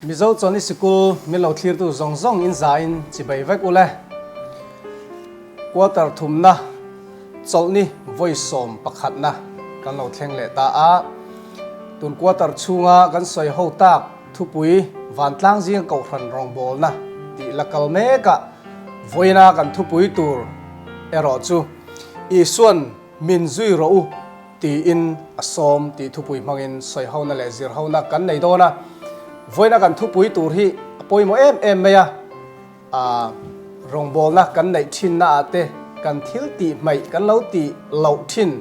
Mizo Chawlhni Sikul min lo thlirtu zawng zawng in za in chibai vek ule. Quarter thumna chawlhni vawi 11na kan lo thleng leh ta a. Tun quarter chhunga kan sawi ho tak thupui vantlang zinga kohhran rawngbawlna tih la kal mekah vawiina kan thupui tur erawh chu Isuan min zui rawh u tiin a sawm tih thupui hmangin sawihona leh zirhona kan nei dawn a. Vawiina kan thupui tur hi a pawimawh em em mai a, a rawngbawlna kan neih thinna ah te kan thil tih hmaih kan lo tih loh thin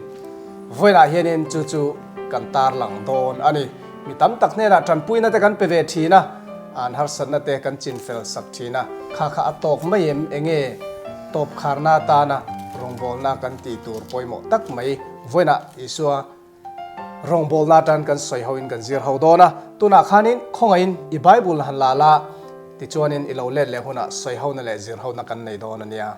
vawiinah hianin chu chu kan tarlang dawn a ni. Mi tam tak hnenah tanpuina te kan pe ve thin a, an harsatna te kan chinfel sak thin a, kha kha a tawk mai em enge tawp kharna atana rawngbawlna kan tih tur pawimawh tak mai vawiinah Isua Rawngbawlna atan kan sawi hoin kan zir ho dawn a, tunah khanin khawngaihin i Bible han la la, tichuanin i lo let leh hunah sawi hona leh zir hona kan nei dawn a nia.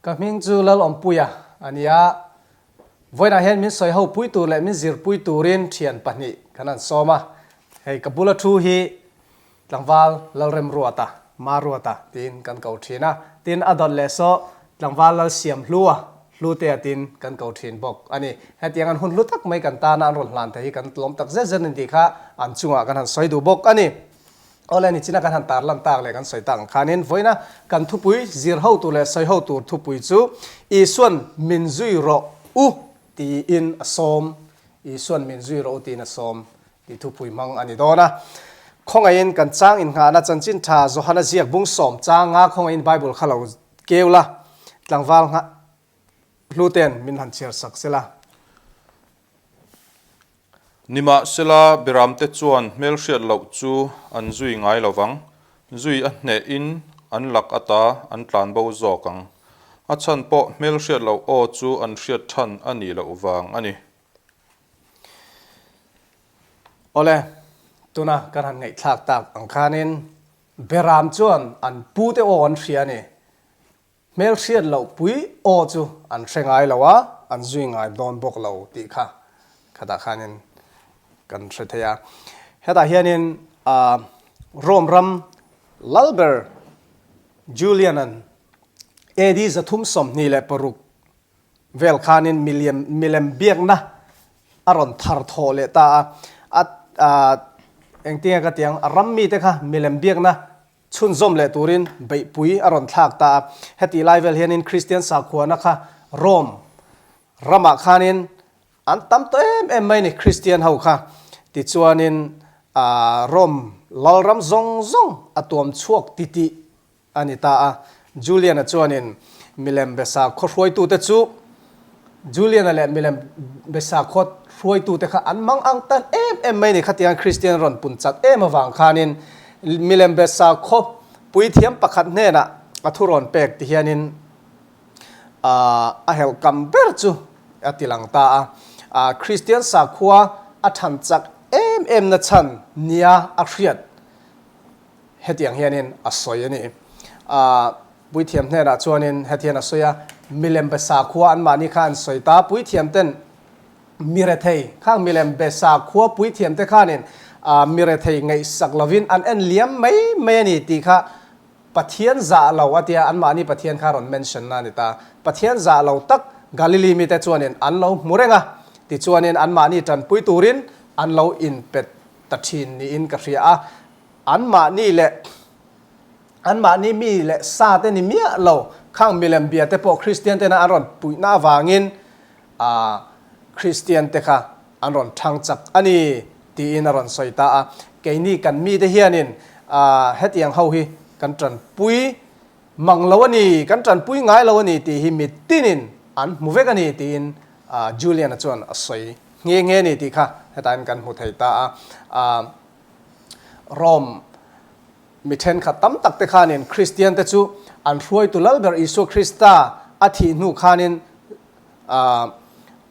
Ka hming chu Lalawmpuia a ni a, vawiinah hian min sawi ho pui tur leh min zirpui turin thian pahnih kan han sawm a, hei ka bula thu hi Tlangval Lalremruata, Maruata tiin kan ko thin a, tin a dawt leh saw Tlangval Lalsiamhlua, Hlutea tiin kan ko thin bawk a ni. Hetiang an hun hlu tak mai kan tana an rawn hlan thei hi kan tlawm tak zet zet a ni tih kha an chungah kan han sawi duh bawk a ni. Awle nichina kan han tarlan tak leh kan sawi tak ang khanin vawiina kan thupui zir ho tur leh sawi ho tur thupui chu Isuan min zui rawh u tiin a sawm, Isuan min zui rawh u tiin a sawm Tih thupui hmang a ni dawn a. Khawngaihin kan chang innghahna chanchin tha Johana ziak bung sawm changa khawngaihin Bible kha lo keu la, tlangval nghah hlu ten min han chhiar sak sela. Nimahsela, Biramte chuan hmelhriat loh chu an zui ngai lo vang, zui a hnehin an lak ata an tlanbo zawk ang. A chhan pawh hmelhriat loh aw chu an hriat than a nih loh vang a ni. Awle, tuna kan han ngaihthlak tak ang khanin Beram chuan an pute aw an hria a ni. Hmelhriat loh pui aw chu an hre ngai lo a, an zui ngai dawn bawk lo tih kha khatah khanin kan hre thei a. Hetah hianin Rome ram lalber Julian-a'n AD 326 Vel khanin miliam milem biakna a rawn thar thawh leh ta a, a a engtinge ka tiang a ram mite kha milem biakna chhunzawm leh turin beihpui a rawn thlak ta a. Hetih lai vel hianin Kristian sakhuana kha Rome ramah khanin an tam tawh em em mai ni Kristian ho kha. Tichuanin a Rome lalram zawng zawng a tuam chhuak titih A ni ta a. Julian-a chuanin milem be sakhaw hruaitute chu Julian-a leh milem be sakhaw hruaitute kha an mang ang tan em em mai ni. Khatiang Kristian rawn pun chak em avang khanin milem be sakhaw puithiam pakhat hnenah a thu rawn pek ti hianin a helhkam ber chu a ti lang ta a. Kristian sakhua a than chak em em na chhan nia a hriat Hetiang hianin a sawi a ni. Aah, puithiam hnenah chuanin hetian a sawi a, Milem be sakhua anmahni kha an sawi ta, puithiam ten mi rethei, khang milem be sakhua puithiam te khanin aah mi rethei ngaihsak lovin an en liam mai mai a ni tih kha Pathian zah lo a tia anmahni Pathian kha rawn mention na a ni ta. Pathian zah lo tak Galili mite chuanin an lo hmu reng a, tichuanin anmahni tanpui turin an lo inpet ta thin niin ka hria a. Anmahni leh anmahni mi leh sa te ni miah lo. Khang milem bia te pawh Kristian tena an rawn puihna avangin Kristian te kha an rawn thang chak a ni tiin a rawn sawi ta a. Keini kan mite hianin hetiang ho hi kan tanpui mang lo a ni, kan tanpui ngai lo a ni tih hi mitinin an hmu vek a ni tiin Julian-a chuan a sawi nghe nghe a ni tih kha hetain kan hmu thei ta a. Rome mi thenkhat tam tak te khanin Kristian te chu an hruaitu lal ber Isua Krista a thih hnu khanin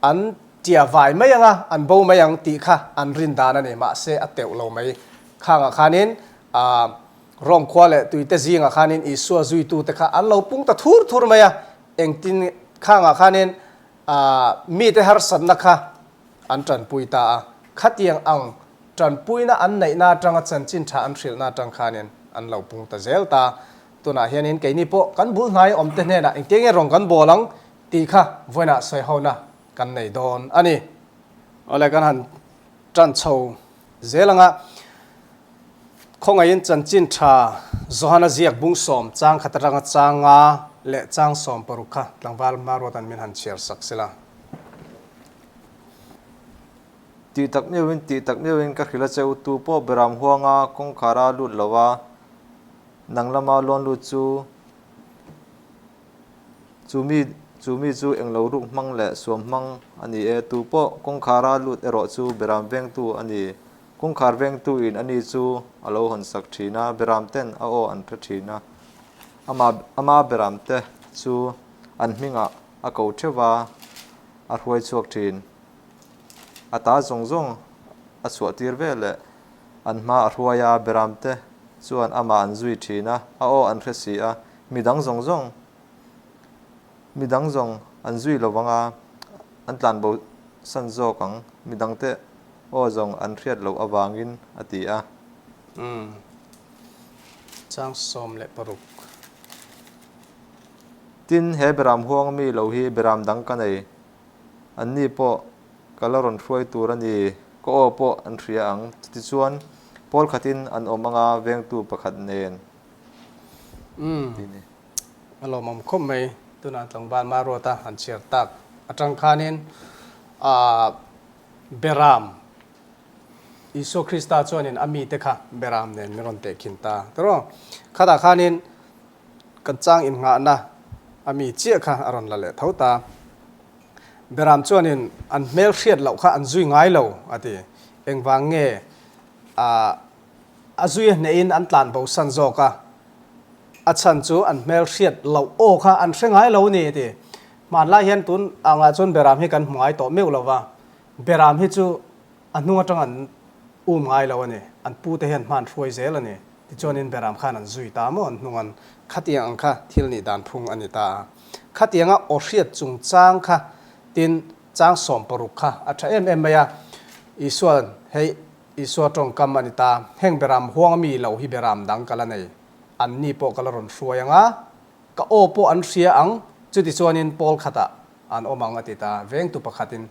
an tia vai mai ang a, an bo mai ang tih kha an rin dan a ni. Mahse a teuh lo mai. Khangah khanin Rome khua leh tuite zingah khanin Isua zuitu te kha an lo pung ta thur thur mai a, engtin khangah khanin mite harsatna kha an tanpui ta a. Khatiang ang Tanpuina an neihna atanga chanchin tha an hrilhna atang khanin an lo pung ta zel ta. Tunah hianin keini pawh kan bul hnai awmte hnenah engtiang nge rawn kan bawl ang tih kha vawiinah sawihona kan nei dawn a ni. Awle kan han tan chho zel anga khawngaihin chanchin tha Johana ziak bung sawm chang khat atanga chang nga leh chang 16 kha tlangval hmaruatan min han chhiar sak sela. Tih tak meuhin, tih tak meuhin ka hrilh a che u, tu pawh beram huanga kawngkhara lut lo a, nang lama lawn lut chu, chu mi, chu mi chu englo ruk hmang leh suam hmang a ni e, tu pawh kawngkhara lut erawh chu beram vengtu a ni. Kawngkhar vengtu in ani chu a lo hawn sak thin a, beram ten a aw an hre thin a, ama, ama beram te chu an hmingah a ko theuh va, a hruai chhuak thin. A ta zawng zawng a chhuah tir ve leh an hma a hruai a, Beram te chuan amah an zui thin a, a aw an hre si a, mi dang zawng zawng mi dang zawng an zui lo vang a, an tlanbo san zawk ang, mi dangte aw zawng an hriat loh avangin a ti a. Umm. Chang 16. Tin, he Beram huang mi lo hi Beram dang ka nei. Anni pawh ka la rawn hruai tur a ni, ka aw pawh an hria ang. Chutichuan, pawl khatin an awm anga vengtu pakhat nen. Umm, a lawmawm khawp mai. Tunah tlangval Maruata han chhiar tak atang khanin aah Beram, Isua Krista chuanin a mite kha Beram nen min rawn tehkhin ta tiraw? Khatah khanin Kan chang innghahna a mi chiah kha a rawn la leh tho ta. Beram chuanin an hmel hriat loh kha an zui ngai lo a ti. Engvang nge a zui a hnehin an tlan bo san zawk a, a chhan chu an hmel hriat loh aw kha an hre ngai lo a ni a ti. Hmanlai hian tun angah chuan Beram hi kan hmu ngai tawh meuh lo va, Beram hi chu A hnung atang an um ngai lo a ni. An pute hian hma an hruai zel a ni. Tichuanin Beram khan an zui ta maw an hnung an khatiang ang kha thil nih dan phung a ni ta a. Khatianga aw hriat chungchang kha tin chang 16 kha a tha em em mai a. Isua'n hei Isua tawngkam a ni ta, heng Beram huang ami lo hi Beram dang ka la nei, an ni pawh ka la rawn hruai ang a, ka aw pawh an hria ang, chutichuanin pawl khatah An awm ang a ti ta. Vengtu pakhatin,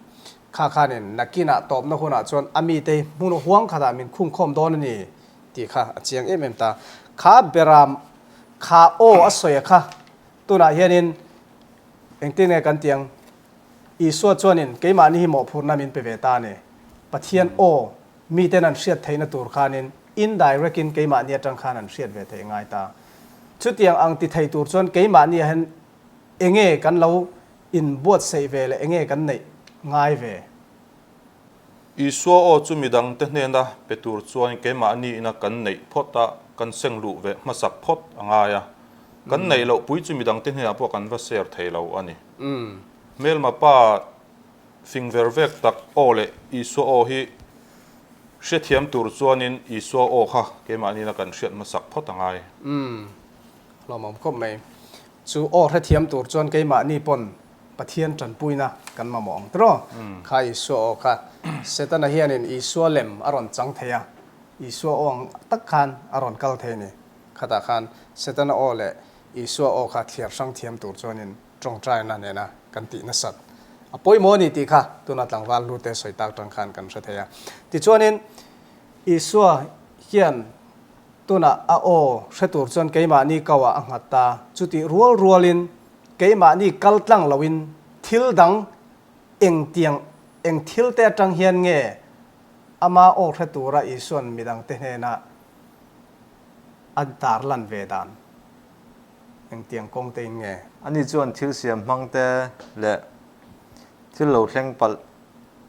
Kha khanin nakinah tawpna hunah chuan a mite hi hmun huang khatah min khungkhawm dawn a ni tih kha a chiang em em ta. Kha beram kha aw a sawi a kha tunah hianin engtin nge kan ti ang? Isua chuanin keimahni hi mawhphurhna min pe ve ta a ni. Pathian aw miten an hriat theihna tur khanin indirect in keimahni atang khan an hriat ve theih ngai ta. Chutiang ang ti thei tur chuan keimahni ah hian Enge kan lo inbuatsaih ve leh enge kan neih ngai ve? Isua aw chu midangte hnena pe tur chuan keimahni ina kan neih phawt a, kan seng luh ve hmasak phawt a ngai a. Kan neih loh pui chu midangte hnenah pawh kan va share thei lo a ni. Hmelma pa fing ver vek tak aw leh Isua aw hi hrethiam tur chuanin Isua aw kha keimahni ina kan hriat hmasak phawt a ngai. Hlawmawm khawp mai. Chu aw hrethiam tur chuan keimahni pawn Pathian tanpuina kan mamawh ang tiraw? Kha Isua aw kha Setana hianin Isua lem a rawn chang thei a, Isua aw ang tak khan a rawn kal thei a ni. Khatah khan Setana aw leh Isua aw kha thliar hrang thiam tur chuanin tawngtaina nena kan tih nasat a pawimawh a ni tih kha tuna tlangval hlute sawi tak tang khan kan hre thei a. Tichuanin Isua hian Tunah a aw hre tur chuan keimahni kauah a nghat ta. Chutih rual rualin. keimahni kal tlang loin thil dang engtiang eng thil te atang hian nge ama aw hre tura Isua'n midangte hnena a tarlan ve dan engtiang kawng tein nge? Ani chuan thil siam hmang te leh thil lo thleng palh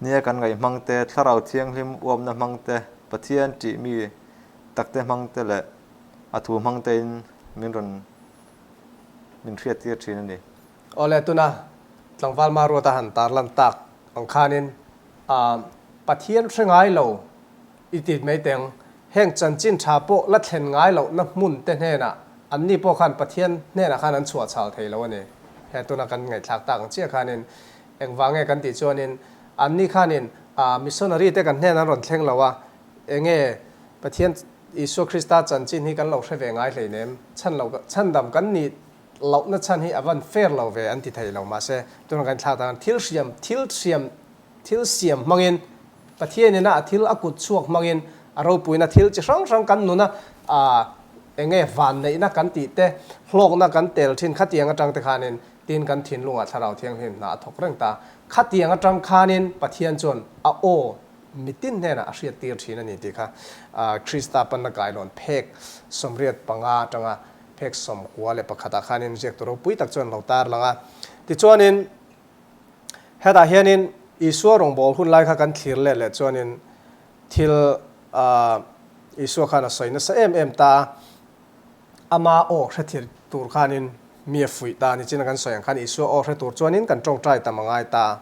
nia kan ngaih hmang te, Thlarau Thianghlim uapna hmang te, Pathian ṭih mi takte hmang te leh a thu hmang tein min rawn min hriattir ṭhin a ni. Awle, tuna tlangval Maruata han tarlan tak ang khanin Pathian hre ngai lo i ti mai teng, heng chanchin tha pawh la thlen ngai lohna hmun te hnenah anni pawh khan Pathian hnenah khan an chhuah chhal thei lo a ni. He tuna kan ngaihthlak tak ang chiah khanin engvang nge kan tih chuanin anni khanin missionary te kan hnenah an rawn thleng lo a, enge Pathian Isua Krista chanchin hi kan lo hre ve ngai hleinem, chhan lo chhandam kan nih lohna chhan hi a van fair lo ve an ti thei lo. Mahse, tuna kan thlak tak thil hriam thil hriam thil siam hmangin Pathianina a thil a kut chhuak hmangin a ropuina thil chi hrang hrang kan nuna enge vanneihna kan tih te hlawkna kan tel thin khatiang atang te khanin tin kan thinlungah Thlarau Thianghlim hna a thawk reng ta. Khatiang atang khanin Pathian chuan a aw Mitin hnenah a hriattir thin a ni tih kha Krista panna kailawn phek 85 atanga phek 91 ah khanin ziaktu ropui tak chuan lo tar lang a. Tichuanin hetah hianin Isua rawngbâwl hun lai kha kan thlir let leh chuanin thil Isua khan a sawi nasa em em ta a, ama aw hre thir tur khanin mi a fuih ta a ni. China kan sawi ang khan Isua aw hre tur chuanin kan tawngtai tam a ngai ta a.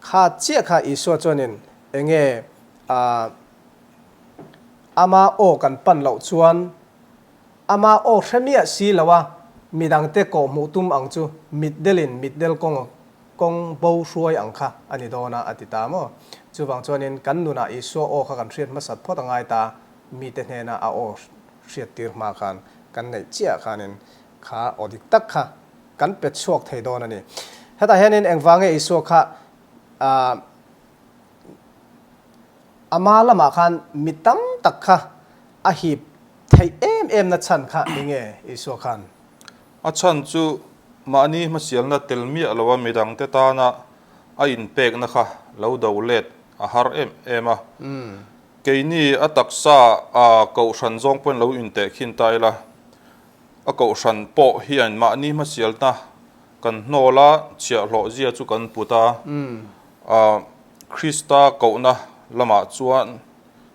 Kha chiah kha Isua chuanin enge a ama aw kan pan loh chuan ama aw hre miah si lo a, midangte kawh hmuh tum ang chu mitdelin mitdel kawng kawng bo hruai ang kha a ni dawn a, a ti ta maw? Chuvang chuanin kan nunah Isua aw kha kan hriat hmasat phawt a ngai ta, mite hnena a aw hriattir hma khan kan neih chiah khanin kha aw dik tak kha Kan pe chhuak thei dawn a ni. Hetah hianin engvange Isua kha ama lamah khan mi tam tak kha a hip theih em em na chhan kha ni nge Isua khan? A chhan chu mahni hmasialna tel miah loa midangte tana a inpekna kha lo do let a har em em a. Keini a taksa a kohhran zawng pawhin lo intehkhin ta ila. A kohhran pawh hian mahni hmasialna kan hnawl a, chhiahhlawh zia chu kan put a. Krista kohna lamah chuan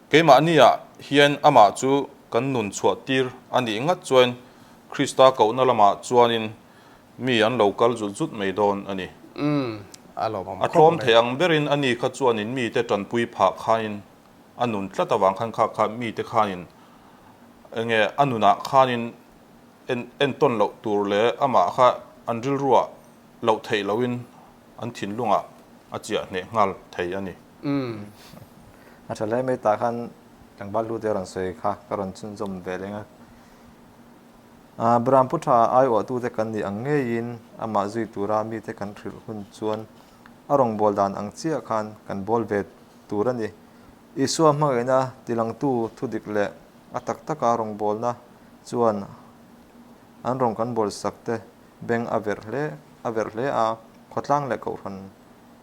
keimahniah hian amah chu kan nun chhuah tir a nih ngat chuan Krista kohna lamah chuanin mi an lo kal zut zut mai dawn a ni. A tlawm thei ang berin ani kha chuanin mite tanpui phah khain a nun tlat avang khan kha kha mite khanin enge a nunah khanin en entawn loh tur leh amah kha an rilruah loh theih lohin an thinlungah a chiah hneh nghal thei a ni. Umm. A tha hle mai tah khan tlangval hlute a rawn sawi kha ka rawn chhunzawm ve leng a. Bram pu tha aiawhtute kan nih ang ngeiin amah zui tura mite kan hrilh hun chuan a rawngbâwl dan ang chiah khan kan bawl ve tur a ni. Isua hmangaihna tilangtu thudik leh a tak taka rawngbawlna chuan an rawn kan bawlsak te beng a verh hle a verh hle a, khawtlang leh kohhran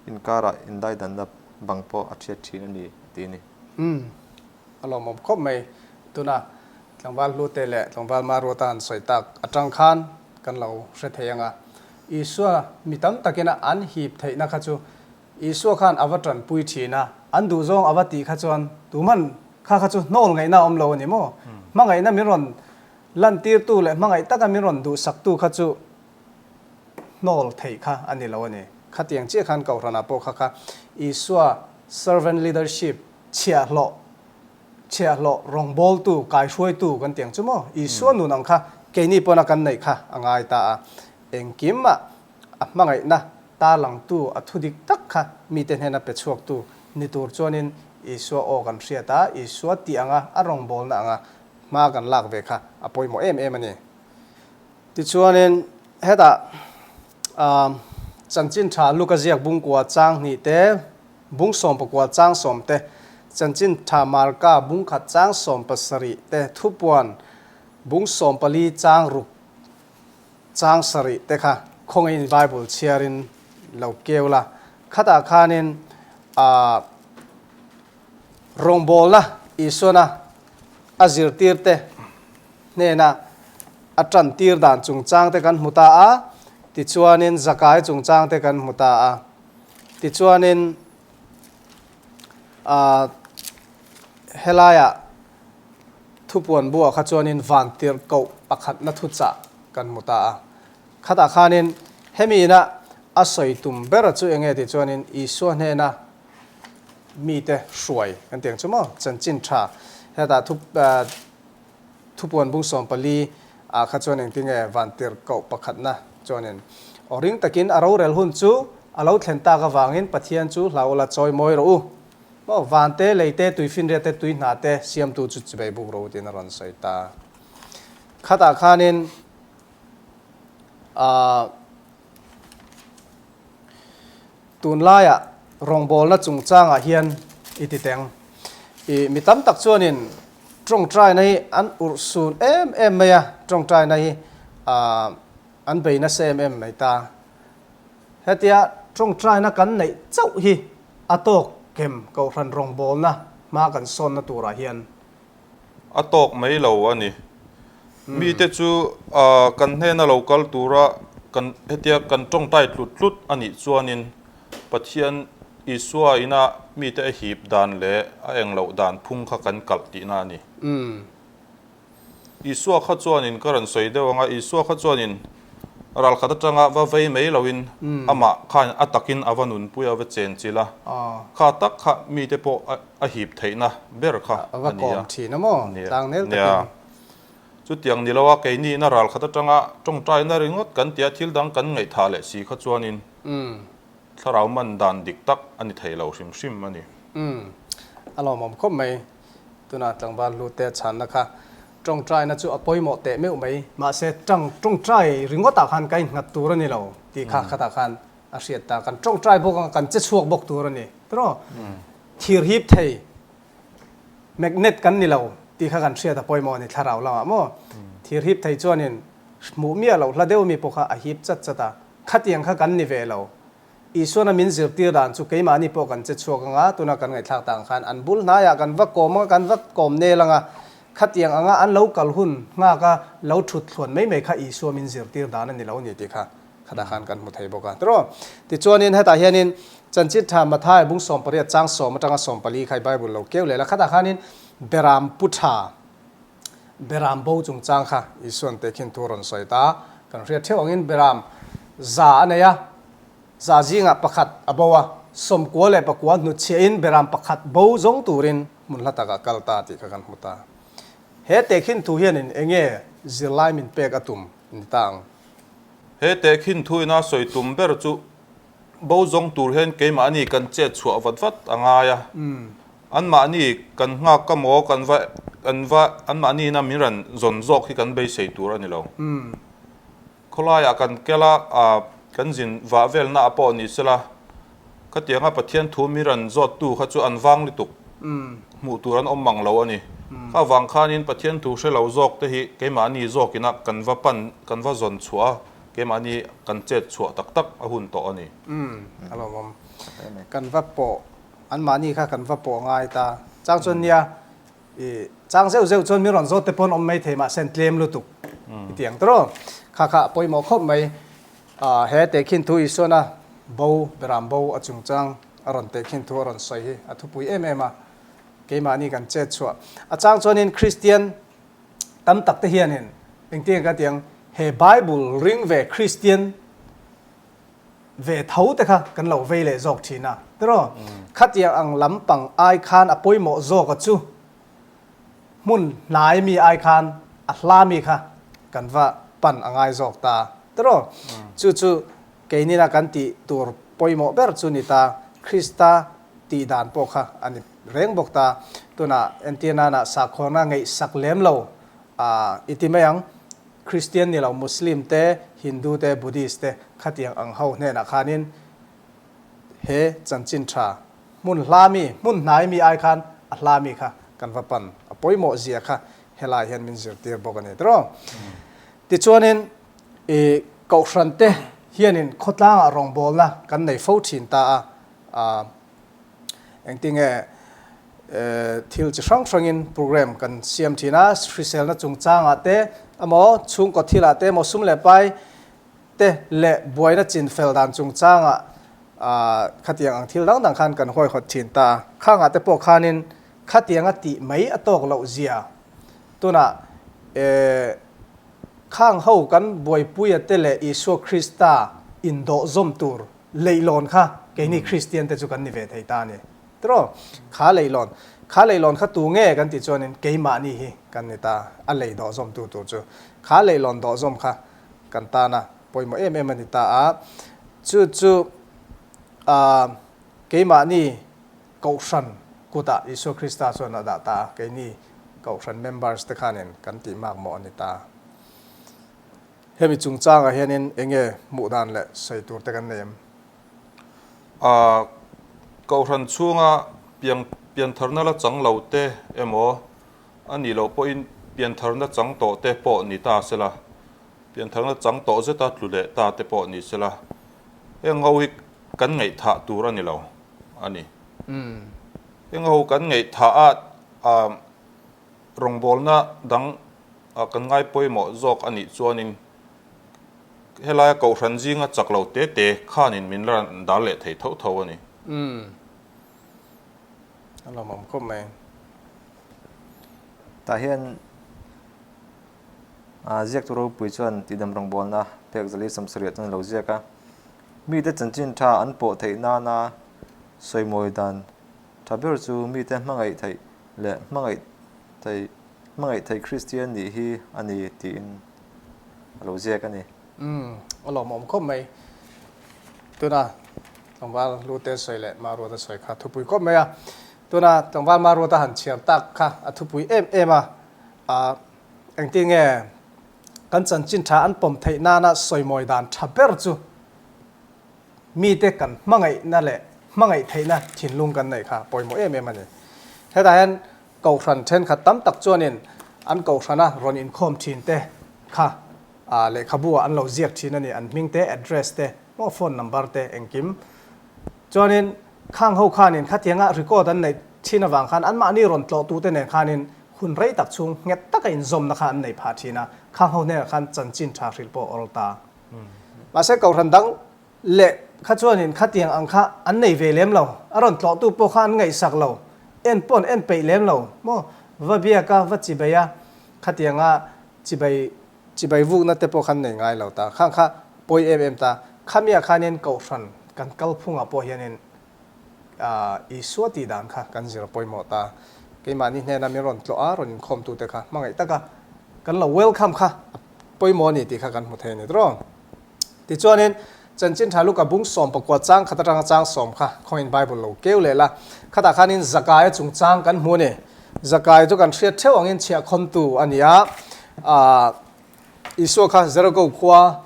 inkarah indaidanna bang pawh a thiat thin a ni, a ti a ni. Umm, a lawmawm khawp mai. Tuna tlangval Hlute leh tlangval Maruata han sawi tak atang khan kan lo hre thei ang a, Isua mi tam takina an hip theihna kha chu Isua khan a va tanpui thin a, an duhzawng a va tih kha chuan tuman kha kha chu hnawl ngaihna a awm lo a ni maw? Hmangaihna min rawn lantirtu leh hmangaih taka min rawn duhsaktu kha chu hnawl theih kha a ni lo a ni. Khatiang chiah khan Kohhranah pawh kha kha Isua servant leadership chhiahhlawh chhiahhlawh rawngbawltu kaihruaitu kan ti ang chu maw? Isua nun ang kha keini pawna kan neih kha a ngai ta a, engkimah A hmangaihna tarlangtu a thu dik tak kha mite hnena pe chhuaktu ni tur chuanin Isua aw kan hriat a, Isua tih anga a rawngbawlna anga hma kan lak ve kha a pawimawh em em a ni. Tichuanin hetah Chanchin Tha Luka ziak bungkua chang hnih te, bung 19 chang sawm te, Chanchin Tha Marka bung khat chang 17 te, Thupuan bung 14 chang ruk chang sarih te kha. Khawngaihin Bible chhiarin lo keu la. Khatah khanin ah rawngbawlna Isuana a zirtirte hnena a tantir dan chungchangte kan hmu ta a, tichuanin Zakai chungchangte kan hmu ta a. Tichuanin ah helaiah thupuan buah kha chuanin vantirhkoh pakhatna thuchah kan hmu ta a. Khatah khanin hemi ina a sawi tum ber chu eng nge tih chuanin Isua hnena mite hruai kan tih ang chu maw? Chanchin tha hetah thu thupuan bung 14 ah kha chuan engtin nge vantirhkoh pakhatna chuanin aw ring takin a rorel hun chu a lo thlen tak avangin Pathian chu hlau ula chawi mawi rawh u maw? Vante, leite, tuifinriat te, tui hna te siamtu chu chibei buk rawh u tiin a rawn sawi ta. Khatah khanin Ahh tunlaia rawngbawlna chungchangah hian i ti teng. I mi tam tak chuanin tawngtaina hi an urhsun em em mai a, tawngtaina hi ahh an bei nasa em em mai ta. Hetia tawngtaina kan neih chauh hi a tawk kem Kohhran rawngbawlna hma kan sawnna turah hian A tawk mai lo a ni. Mite chu kan hnena lo kal tura kan hetia kan tawngtai tlut tlut a nih chuanin Pathian Isua ina mite a hip dan leh a eng loh dan phung kha kan kalh tihna a ni. Isua kha chuanin ka rawn sawi deuh ang a, Isua kha chuanin ralkhat atanga va vei mai loin amah khan a takin a va nunpui a, a va chenchilh a, kha tak kha mite pawh a hip theihna ber kha a ni a. Nia. Chutiang ni loa keini ina ralkhat atanga tawngtaina ringawt kan tia thil dang kan ngaihthah leh si kha chuanin thlarau man dan dik tak a ni thei lo hrim hrim a ni. A lawmawm khawp mai. Tuna tlangval hlute a chhanna kha tawngtaina chu a pawimawh teh meuh mai. Mahse, tang tawngtai ringawtah khan ka innghat tur a ni lo tih kha khatah khan a hriat ta. Kan tawngtai bawk anga kan che chhuak bawk tur a ni. Tiraw? Thir hip thei, magnet kan ni lo tih kha kan hriat a pawimawh a ni thlarau lamah maw? Thir hip thei chuanin hmuh miah loh hla deuh mi pawh kha a hip chat chat a, khatiang kha kan ni ve lo. Isuana min zirtir dan chu keimahni pawh kan che chhuak anga, tuna kan ngaihthlak tak ang khan an bul hnaiah kan va kawm anga, kan va kawm nel anga, khatiang anga an lo kal hun nghaka lo thut thluan mai mai kha Isua min zirtir dan a ni lo ni tih kha khatah khan kan hmu thei bawk a. Tiraw? Tichuanin hetah hianin Chanchin Tha Mathai bung 18 chang sawm atanga 14 kha i Bible lo keu leh la, khatah khanin Beram Pu Tha, Beram bo chungchang kha Isuan tehkhin thu a rawn sawi ta. Kan hriat theuh angin Beram za a nei a, za zingah pakhat a bo a, 94 leh pakua hnutchhiahin Beram pakhat bo zawng turin hmun hla takah kal ta tih kha kan hmu ta. He tehkhin thu hianin eng nge zirlai min pek a tum ni ta ang? He tehkhin thuina sawi tum ber chu Bo zawng tur hian keimahni kan chet chhuah vat vat a ngai a. Anmahni kan nghak ka maw kan va kan va anmahni ina min rawn zawn zawk hi kan beisei tur a ni lo. Khawlaiah kan kel a, kan zin vah velna ah pawh ni sela, khatianga Pathian thu min rawn zawttu kha chu an vang lutuk hmuh tur an awm mang lo a ni. Kha vang khanin Pathian thu hre lo zawk te hi keimahni zawkina kan va pan kan va zawn chhuah a, Keimahni kan chet chhuah tak tak a hun tawh a ni. Umm, a lawmawm. Kan va pawh, anmahni kha kan va pawh ngai ta. Chang chuan nia, i chang zeuh zeuh chuan min rawn zawt te pawn awm mai thei mahse an tlem lutuk i ti ang tawh. Kha kha a pawimawh khawp mai. Ah, he tehkhin thu Isuana bo, beram bo a chungchang a rawn tehkhin thu a rawn sawi hi a thupui em em a. Keimahni kan chet chhuah. A chang chuanin Kristian Tam tak te hianin engtin ka ti ang, he Bible ring ve Kristian ve tho te kha kan lo vei leh zawk thin a, tiraw? Khatiang ang lampang ai khan a pawimawh zawk a chu hmun hnai mi ai khan a hla mi kha kan va pan a ngai zawk ta, tiraw? Chu chu keinina kan tih tur pawimawh ber chu ni ta, Krista tih dan pawh kha a ni. Reng bawk ta, tunah entir nana sakhawnga ngaihsak lem lo ah i ti mai ang, Christian ni lo Muslim te, Hindu te, Buddhist te khatiang ang ho hnenah khanin he chanchin tha hmun hla mi, hmun hnai mi ai khan a hla mi kha kan va pan a pawimawh zia kha helai hian min zirtir bawk a ni tiraw. Tichuanin i kohhran te. Hianin khawtlangah rawngbawlna kan nei fo thin ta a, a engtinge thil chi hrang hrangin program kan siam thin a, hriselna chungchangah te emaw chhungkaw thilah te emaw sum leh pai te leh buaina chin fel dan chungchangah khatiang ang thil dang dang khan kan huaihawt thin ta a, khangah te pawh khanin khatianga tih mai a tawk loh zia tunah Khang ho kan buaipuia te leh Isua Krista indawh zawm tur leihlawn kha keini Kristian te chu kan ni ve thei ta a ni. Tiraw? Kha leihlawn, kha leihlawn kha tu nge kan tih chuanin keimahni hi kan ni ta, a lei dawh zawmtu tur chu. Kha leihlawn dawh zawm kha kan tana pawimawh em em a ni ta a. Chu chu ah keimahni Kohhran kutah Isua Krista chuan a dah ta a, keini Kohhran members te khanin kan tih mak mawh a ni ta. Hemi chungchangah hianin eng nge hmuh dan leh sawi tur te kan nei em? A, Kohhran chhunga piang piantharna la chang lo te emaw a nih loh pawhin piantharna chang tawh te pawh ni ta sela, piantharna chang tawh zeta tlu leh ta te pawh ni sela, heng ho hi kan ngaihthah tur a ni lo. a ni. Heng ho kan ngaihthah a rawngbawlna dang kan ngai pawimawh zawk a nih chuanin helaia kohhran zinga chak lo te te khanin min la dal leh thei tho tho a ni. A lawmawm khawp mai. Tah hian ziaktu ropui chuan tihdam rawngbawlna pek zali samsariah chuan a lo ziak a. Mite chanchin tha an pawh theih nana sawimawi dan tha ber chu mite hmangaih theih leh hmangaih thei hmangaih thei Kristian nih hi a ni tiin a lo ziak a ni. Umm, a lawmawm khawp mai. Tuna tlangval Lute sawi leh Maruata sawi kha thupui khawp mai a. Tuna tlangval Maruata han chhiar tak kha a thupui em em a. A engtin nge Kan chanchin tha an pawm theih nana sawimawi dan tha ber chu mite kan hmangaihna leh hmangaih theihna thinlung kan neih kha pawimawh em em a ni. Hetah hian Kohhran thenkhat tam tak chuanin an Kohhrana rawn inkhawm thin te kha lehkhabu ah an lo ziak thin a ni, an hming te, address te, maw phone number te engkim. Chuanin khang ho khanin khatianga record an neih thin avang khan anmahni rawn tlawhtute nen khanin hun rei tak chhung nghet taka inzawmna kha an nei phah thin a, khang ho hnenah khan chanchin tha hrilh pawh a awl ta. Mahse Kohhran dang leh kha chuanin khatiang ang kha an nei ve lem lo, a rawn tlawhtu pawh kha an ngaihsak lo, en pawh an en peih lem lo maw, va biak a, va chibei a, khatianga chibei Chibai vukna te pawh khan nei ngai lo ta. Khang kha pawi em em ta. Khamiah khanin Kohhran kan kalphungah pawh hianin Isua tih dan kha kan zir pawimawh ta. Keimahni hnena min rawn tlawh a, rawn inkhawmtute kha hmangaih taka kan lo welcome kha a pawimawh a ni tih kha kan hmu thei a ni tawh. Tichuanin Chanchin Tha Luka bung 14 chang khat atanga chang sawm kha khawngin Bible lo keu leh la. Khatah khanin Zakaia chungchang kan hmu a ni. Zakai chu kan hriat theuh angin chhiahkhawntu a ni a. Aah Isua kha Jericho khua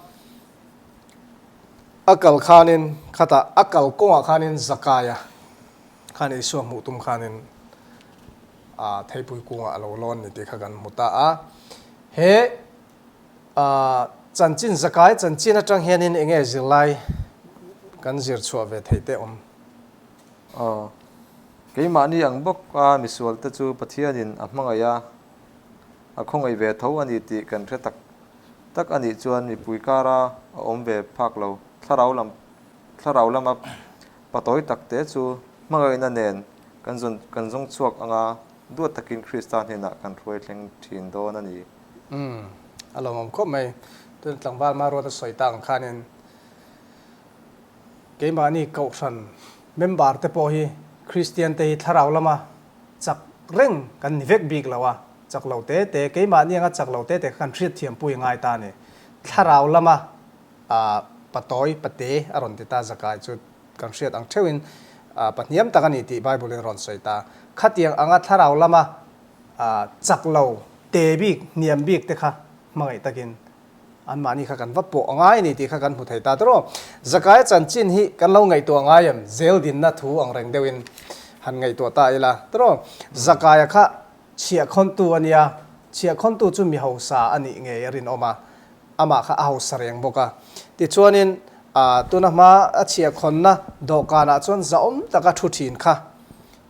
a kal khanin khatah a kal kawngah khanin Zakaia khan Isua hmuh tum khanin aah theipui kungah a lo lawn ni tih kha kan hmu ta a. He aah chanchin Zakai chanchin atang hianin eng nge zirlai kan zir chhuah ve theih te awm? Aw. Keimahni ang bawka misualte chu Pathianin a hmangaih a, a khawngaih ve tho a ni tih kan hre tak tak a nih chuan mipui kara a awm ve phak lo. Thlarau lam thlarau lama patawi takte chu hmangaihna nen kan zawn kan zawng chhuak anga duat takin Krista hnenah kan hruai thleng thin dawn a ni. Umm, a lawmawm khawp mai. Tuna tlangval Maruata sawi tak ang khanin Keimahni Kohhran member te pawh hi Kristian te hi thlarau lama chak reng kan ni vek bik lo a, chak lo te te, keimahni anga chak lo te te kha kan hriatthiam pui ngai ta a ni. Thlarau lama patawi, pate a rawn ti ta zakai chu kan hriat ang theuhin pahniam tak a ni tih Bible in a rawn sawi ta. Khatiang anga thlarau lama chak lo te bik, hniam bik te kha hmangaih takin Anmahni kha kan va pawh a ngai a ni tih kha kan hmu thei ta tawh. Zakaia chanchin hi kan lo ngaihtuah ngai em? Zel dinna thu ang reng deuhin han ngaihtuah ta ila tawh. Zakaia kha chhiahkhawntu a nia, chhiahkhawntu chu mi hausa a nih ngei a rinawm a, amah kha a hausa reng bawk a. Tichuanin Tuna hma a chhiahkhawnna dawhkanah chuan zahawm taka thu thin kha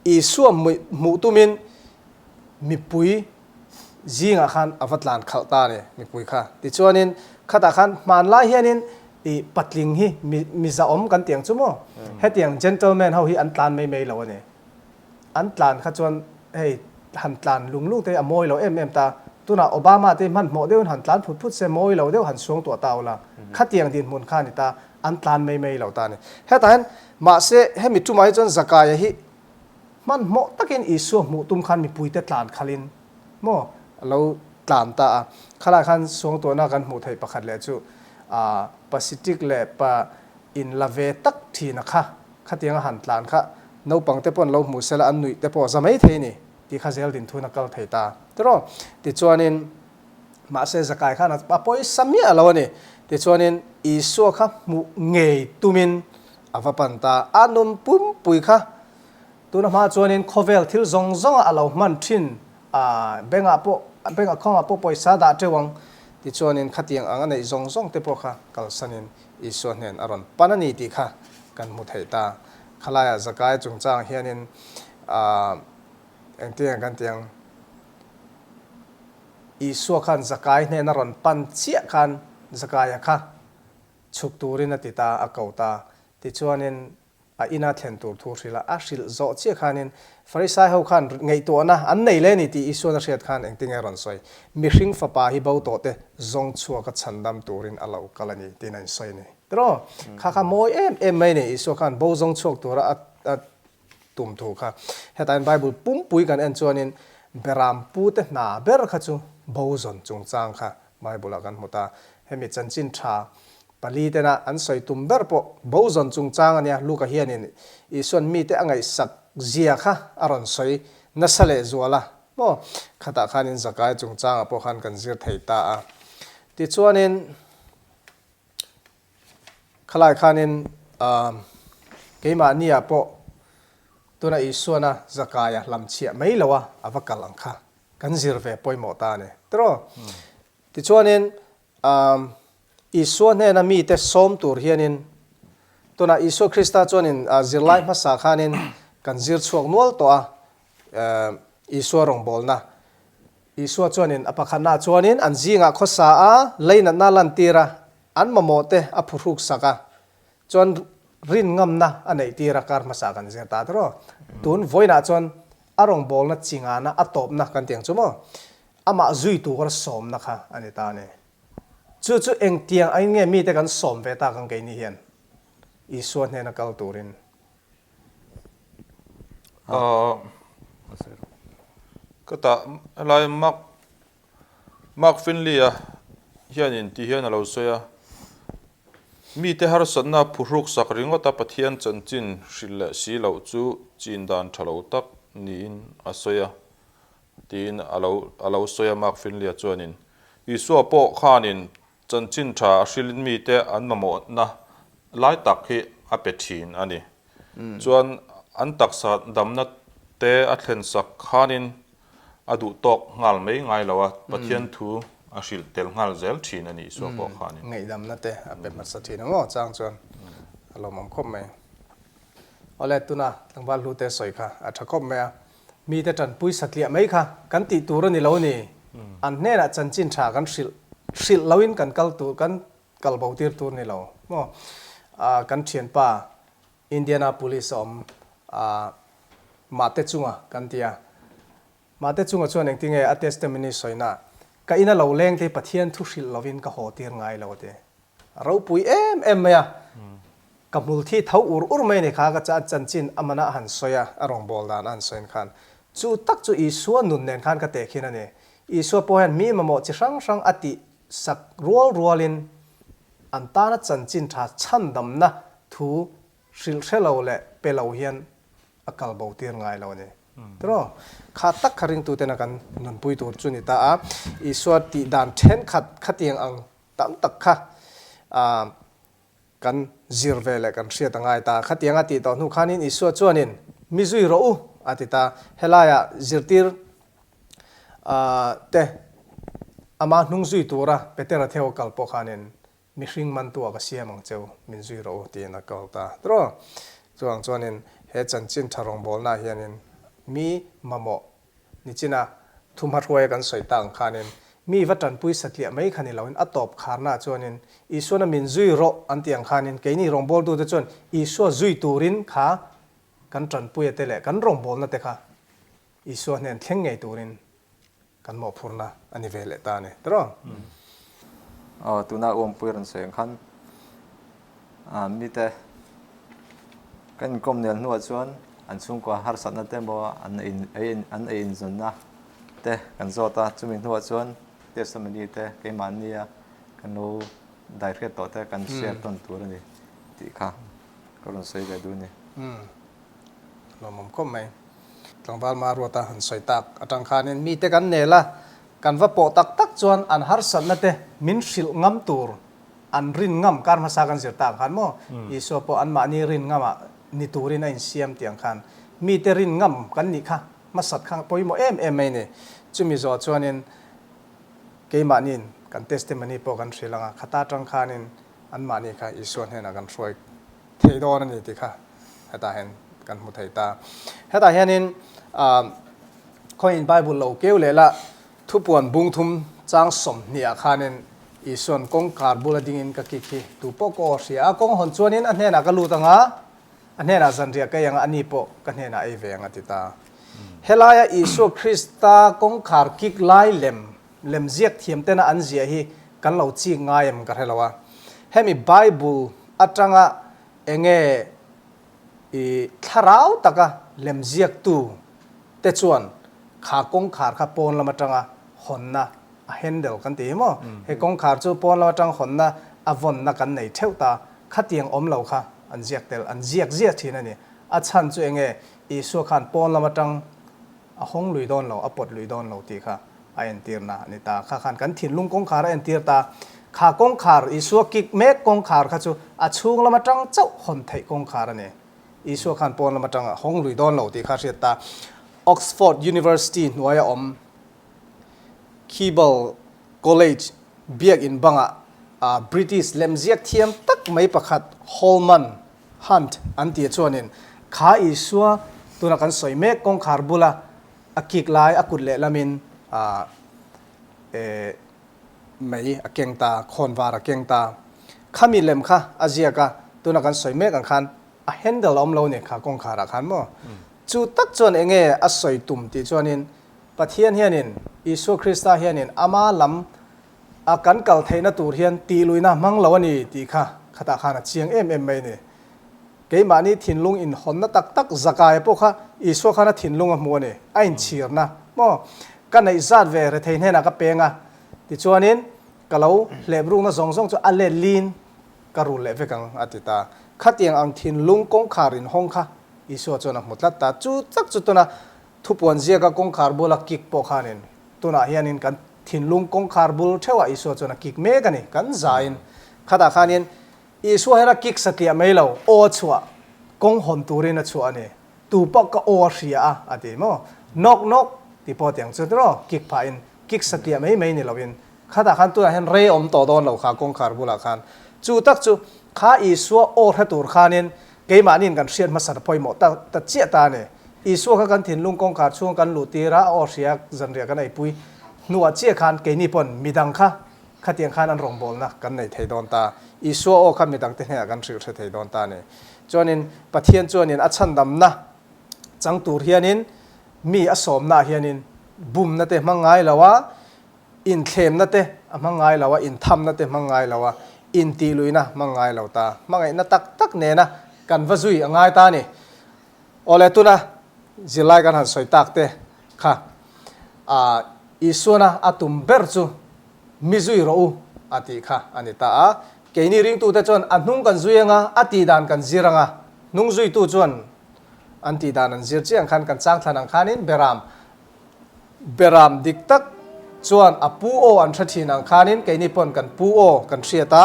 Isua hmuh tumin mipui zingah khan a va tlan khalh ta a ni, mipui kha. Tichuanin khatah khan hmanlai hianin ih patling hi mi zahawm kan ti ang chu maw? Hetiang gentleman ho hi an tlan mai mai lo a ni. An tlan kha chuan hei han tlan lung lung te hi a mawi lo em em ta. Tunah Obama te hi hmanhmawh deuhin han tlan phut phut se mawi lo deuh han suang tuah ta ula. Khatiang dinhmun kha a ni ta, an tlan mai mai lo ta a ni. Hetah hian mahse hemi tumah hi chuan Zakaia hi hmanhmawh takin Isua hmuh tum khan mipuite tlan khalhin maw a lo tlan ta a. Khalai khan suangtuahna kan hmuh theih pakhat leh chu ah Pasitik leh pa inla ve tak thina kha Khatianga han tlan kha naupang te pawh an lo hmu sela an nuih te pawh za mai thei ni tih kha zel din thun a kal thei ta tiraw. Tichuanin mahse Zakai khan a pawisa miah lo a ni. Tichuanin Isua kha hmuh ngei tumin a va pan ta. A nun pumpui kha tuna hma chuanin khawvel thil zawng zawnga a lo hman thin a bengah pawh bank account ah pawh pawisa dah teuh ang. Tichuanin khatiang ang a neih zawng zawng te pawh kha kalsanin Isua hnen a rawn pan a ni tih kha kan hmu theih ta. Khalaiah Zakai chungchang hianin aah engtin nge kan ti ang? Isua khan Zakai hnen a rawn pan chiah khan Zakaia kha chhuk turin a ti ta, a ko ta. Tichuanin A ina thlen tur thu hrilh a, a hrilh zawh chiah khanin Farisai ho khan ngaihtuahna an nei le ni tih Isuan a hriat khan engtin nge a rawn sawi? Mihring fapa hi bo tawh te zawng chhuaka chhandam turin a lo kal a ni tiin a insawi a ni. Tiraw? Kha kha mawi em em mai a ni Isua khan bo zawng chhuak tura a a tum thu kha. Hetah hian Bible pumpui kan en chuanin Beram pute hna ber kha chu bo zawn chungchang kha Bible ah kan hmu ta. Hemi chanchin tha Pali tena an sawi tum ber pawh bo zawn chungchang a nia, Luka hianin Isua'n mite a ngaihsak zia kha a rawn sawi nasa leh zual a maw? Khatah khanin Zakai chungchangah pawh khan kan zir thei ta a. Tichuanin khalai khanin keimahniah pawh tuna Isuana Zakaia hlamchhiah mai loa a va kal ang kha kan zir ve pawimawh ta a ni. Tiraw? Tichuanin Isua hnena mite sawm tur hianin tunah Isua Krista chuanin zirlai hmasa khanin kan zir chhuak nual tawh a, Isua rawngbawlna. Isua chuanin a pakhatnaah chuanin an zingah khawsa a, leinatna lantir a, an mamawh te a phuhruk sak a, chuan rin ngamna a neih tir a, kar hmasa kan zir ta tiraw. Tun vawiinah chuan a rawngbawlna chingana a tawpna kan ti ang chu maw? Amah zui tur sawmna kha a ni ta a ni. Chu chu engtiang angin nge mite kan sawm ve tak ang keini hian Isua hnena kal turin? Ka tah helai Mark Mark Finley-a hianin ti hian a lo sawi a, Mite harsatna phuhruk sak ringawta Pathian chanchin hrilh leh si loh chu chin dan tha lo tak niin a sawi a. Tiin a lo a lo sawi a, Mark Finley-a chuanin, Isua pawh khanin chanchin tha a hrilhin mite an mamawhna lai tak hi a pe thin a ni. Chuan an taksa damna te a thlen sak khanin a duh tawk nghal mai ngai lo a, Pathian thu a hrilh tel nghal zel thin a ni Isua pawh khanin. Ngaihdamna te a pe hmasa thin ang aw chang chuan a lawmawm khawp mai. Awle tuna tlangval hlu te sawi kha a tha khawp mai a, Mite tanpui satliah mai kha kan tih tur a ni lo ni. An hnenah chanchin tha kan hrilh hrilh loin kan kal tur kan kal bo tir tur ni lo maw. Kan thianpa Indianapolis a awm Mate chunga kan ti a. Mate chunga chuan engtinge a testimony sawina ka ina lo leng te hi Pathian thu hrilh lovin ka haw tir ngai lo a ti. A ropui em em mai a, ka hmul thi tho ur ur mai a ni kha ka cha chanchin a mana a han sawi a, a rawngbâwl dan a han sawiin khan chu tak chu Isua nun nen khan ka teh khin a ni. Isua pawh hian mi mamawh chi hrang hrang a tih sak rual rualin an tana chanchin tha chhandamna thu hrilh hre lo leh pe lo hian a kal bo tir ngai lo a ni. Tiraw? Kha tak kha ringtutena kan nunpui tur chu ni ta a, Isua tih dan thenkhat khatiang ang Tam tak kha kan zir ve leh kan hriat a ngai ta. Khatiang a tih tawh hnu khanin Isua chuanin, Mi zui rawh u, a ti ta. Helaiah zirtir te ama hnung zui tura Petera theo kal pawh khanin. Mihring mantua ka siam ang cheu, min zui rawh u, tiin a kal ta tawh. Chuvang chuanin he chanchin tha rawngbawlnaah hianin mi mamawh nichina thumhahruaia kan sawi tak ang khanin mi va tanpui satliah mai kha ni loin a tawp kharnaah chuanin Isuana min zui rawh an tih ang khanin keini rawngbawltute chuan Isua zui turin kha kan tanpuia te leh kan rawngbawlna te kha Isua hnen thleng ngei turin kan mawhphurna a ni ve leh ta a ni tiraw? Aw, tuna uampui rawn sawi ang khan mite kan inkawm nel hnuah chuan an chhungkua harsatna te emaw an an ei inzawnna te kan zawt a, chumi hnuah chuan testimony te keimahnia kan lo daihriat tawh te kan share tawn tur a ni tih kha ka rawn sawi ve duh a ni. Lawmawm khawp mai. Tlangval Maruata han sawi tak atang khanin mite kan nel a, kan va pawh tak tak chuan an harsatna te min hrilh ngam tur an rin ngam kar hmasa kan zir tak ang khan maw Isua pawh anmahni rin ngamah ni turin a insiam tih ang khan mite rin ngam kan nih kha hmasat kha pawimawh em em mai ni. Chumi zawh chuanin keimahniin kan testimony pawh kan hrilh ang a, khata atang khanin anmahni kha Isua hnenah kan hruai thei dawn a ni tih kha hetah hian kan hmu thei ta. Hetah hianin khawiin Bible lo keu leh la, thupuan bung thum chang 20 ah khanin Isuan kawngkar bula dingin ka kik hi tu pawh ka aw hria a, kawng hawn chuanin a hnenah ka lut ang a, a hnenah zanriah ka ei ang a, ani pawh ka hnenah ei ve ang a ti ta. Helaia Isua Krista kawngkhar kik lai lem lem ziak thiam tena an ziah hi kan lo chik ngai em ka hre lo a. Hemi Bible atanga enge i thlarau taka lem ziaktu te chuan kha kawngkhar kha pawn lam atanga hawnna a handle kan ti hi maw? He kawngkhar chu pawn lam atang hawnna a vawnna kan nei theuh ta, khatiang awm lo kha an ziak tel an ziak ziah thin a ni. A chhan chu enge Isua khan pawn lam atang A hawng lui dawn lo, a pawt lui dawn lo tih kha a entirna a ni ta. Kha khan kan thinlung kawngkhar a entir ta. Kha kawngkhar, Isua kik mek kawngkhar kha chu a chhung lam atang chauh hawn theih kawngkhar a ni. Isua khan pawn lam atang a hawng lui dawn lo tih kha a hriat ta. Oxford University hnuaia awm Keble College biakin bangah British lemziak thiam tak mai pakhat Holman Hunt an tih chuanin kha Isua tuna kan sawi mek kawngkhar bula a kik lai a kut lehlamin eh mei a keng ta, khawnvar a keng ta. Khami lem kha a ziak a, tuna kan sawi mek ang khan a handle a awm lo ni kha kawngkharah khan maw. Chu tak chuan enge a sawi tum tih chuanin Pathian hianin Isua Krista hianin ama lam A kan kal theihna tur hian tihluihna hmang lo a ni tih kha khatah khan a chiang em em mai a ni. Keimahni thinlung inhawnna tak tak Zakaia pawh kha Isua khan a thinlung a hmu a ni, a inchhirna maw? Ka neih zat ve rethei hnenah ka peng a, tichuanin ka lo hleprukna zawng zawng chu a let lin ka rul leh vek ang a ti ta. Khatiang ang thinlung kawngkhar inhawng kha Isua chuan a hmu tlat ta. Chu tak chu tuna thupuan ziaka kawngkhar bula kik pawh khanin Tunah hianin kan thinlung kawngkhar bul theuhah Isua chuan a kik mek a ni. Kan zain khatah khanin Isua hian a kik satliah mai lo, aw a chhuah, kawng hawn turin a chhuah a ni. Tu pawh ka aw a hria a, a ti maw? Nawk nawk ti pawh tiang chu tiraw kik phahin kik satliah mai mai ni loin khatah khan tunah hian rei awm tawh dawn lo kha kawngkhar bulah khan. Chu tak chu kha Isua aw hre tur khanin Keimahniin kan hriat hmasa ta pawimawh ta ta chiah ta a ni. Isua kha kan thinlung kawngkhar chhunga kan luh tir a, a aw hria zanriah kan eipui hnuah chiah khan keini pawn midang kha khatiang khan an rawngbawlna kan nei thei dawn ta. Isua aw kha midangte hnenah kan hrilh hre thei dawn ta a ni. Chuanin Pathian chuanin a chhandamna chang tur hianin mi a sawmnaah hianin bumna te hmang ngai lo a, Inthlemna te a hmang ngai lo a, inthamna te hmang ngai lo a, intihluihna hmang ngai lo ta. Hmangaihna tak tak nena kan va zui a ngai ta a ni. Awle tuna zirlai kan han sawi tak te kha ah Isuana a tum ber chu mi zui rawh u a tih kha a ni ta a. Keini ringtute chuan a hnung kan zui anga a tihdan kan zir anga hnung zuitu chuan an tihdan an zir chiah ang khan kan changthlan ang khanin beram Beram dik tak chuan a pu aw an hre thin ang khanin keini pawn kan pu aw kan hriat a,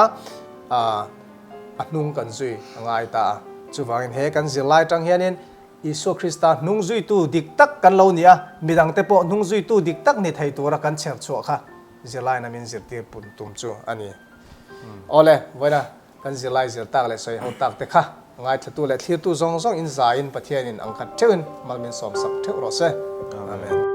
a hnung kan zui a ngai ta a. Chuvangin he kan zirlai atang hianin Isua Krista hnung zuitu dik tak kan lo ni a, midangte pawh hnung zuitu dik tak ni thei tura kan chher chhuah kha zirlaina min zirtir pun tum chu a ni. Awle, vawiina kan zirlai zir tak leh sawi ho tak te kha ngaithlatu leh thlirtu zawng zawng in zaiin Pathianin ang khat theuhin mal min sawmsak theuh rawh se. Amen.